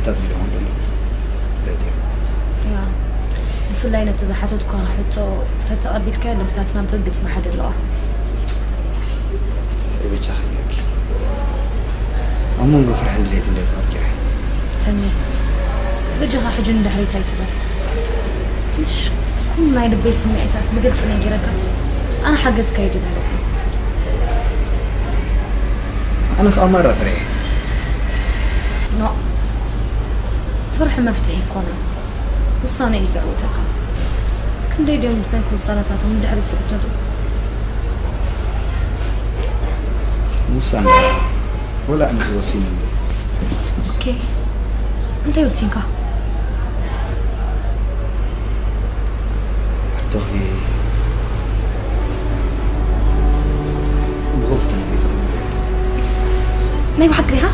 ታት ኢሎም ኣለዉ። በል። ያ፣ ብፍላይ ነቲ ዝሓተትኳ ሕቶ ተተቐቢልካዮ፣ ልብታትና ብርግጽ ብሓደ ኣለዋ። በጃኺ ኢለኪ፣ ኣብ መንጎ ፍርሕን ድሌትን ደይትወቅዒ። ተሜ፣ በጃኻ ሕጂ ንድሕሪት ኣይትበል። ምሽ ኩሉ ናይ ልበይ ስምዒታት ብግልጺ ነጊረካ፣ ኣነ ሓገዝካ ይደሊ ኣለኹ። ኣነ ከዓ ማራ ፍርሒ። ኖ፣ ፍርሒ መፍትሒ ኣይኮነን፣ ውሳነ እዩ ዘዕውተካ። ክንደይ ድዮም ብሰንኪ ውሳነታቶም ንድሕሪት ዝጉተቱ? ውሳነ ወላ ኣነ ዝወሲን እንዶ። ኦኬ፣ እንታይ ወሲንካ? ሕቶኺ ብኸፍቱ ንቤት ናይ ብሓቂ ዲኻ?